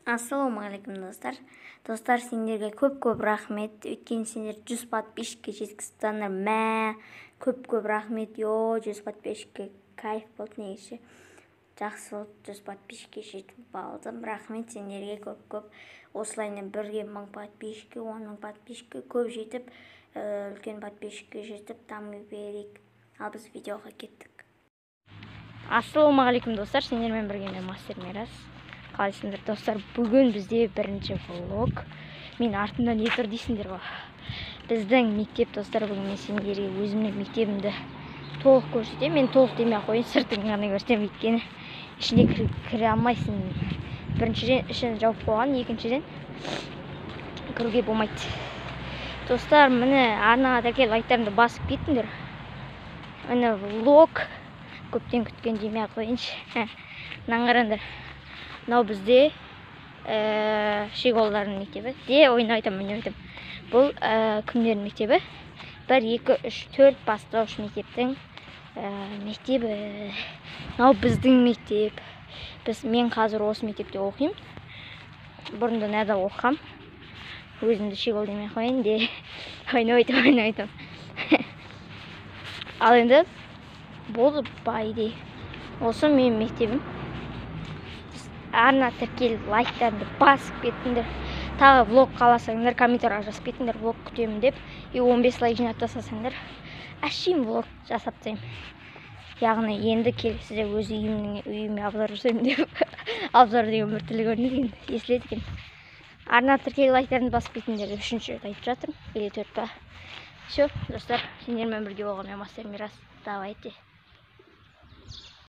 Ассалаумағалейкум, достар! Достар, сендерге көп-көп рахмет, өйткені сендер 100 подписчикке жеткізіп, мә, көп-көп рахмет. Йо, 100 подписчикке кайф болды негізі, жақсы болды, 100 подписчикке жетіп алдым. Рахмет сендерге көп-көп. Осылайынан бірге 1000 подписчикке, 10 000 подписчикке көп жетіп, үлкен подписчикке жетіп, дами берейік. Ал біз видеоға кеттік. Ассалаумағалейкум, достар! Сендермен бірге мен, Мастер Мирас. Қалайсыңдар, достар? Бүгін бізде бірінші влог. Мен артымда не тұр дейсіңдер ғой? Біздің мектеп, достар. Бүгін мен сендерге өзімнің мектебімді толық көрсетемін. Мен толық демей ақ қояйын, сыртын ғана көрсетемін, өйткені ішіне кіре алмайсың. Біріншіден, ішін жауып қойған, екіншіден, кіруге болмайды. Достар, міне, арнаға тіркеліп, лайктарыңды басып кеттіңдер. Міне, влог көптен күткен демей ақ қояйыншы. Мынаны қараңдар, мынау бізде щеголдардың мектебі де. Ойнап айтамын, ойнап айтамын. Бұл кімдердің мектебі? Бір, екі, үш, төрт бастауыш мектептің мектебі. Мынау біздің мектеп. Мен қазір осы мектепте оқимын, бұрында мынада оқығам. Өзімді щегол демей ақ қояйын де, ойнап айтамын, ойнап айтамын. Ал енді болды, по идее, осы менің мектебім. Арна тіркеліп, лайктарыңды басып кеттіңдер. Тағы влог қаласаңдар, комментарийға жазып кетіңдер, влог күтемін деп. И 15 лайк жинап тастасаңдар, әшейін влог жасап тастаймын. Яғни енді келесіде өз үйімнің, үйіме обзор жасаймын деп. Обзор деген біртүрлі көрінеді екен, естіледі екен. Арна тіркеліп, лайктарыңды басып кетіңдер деп үшінші рет айтып жатырмын или төрт па. Все, достар, сендермен бірге болған мен, Мастер Мирас. Давайте.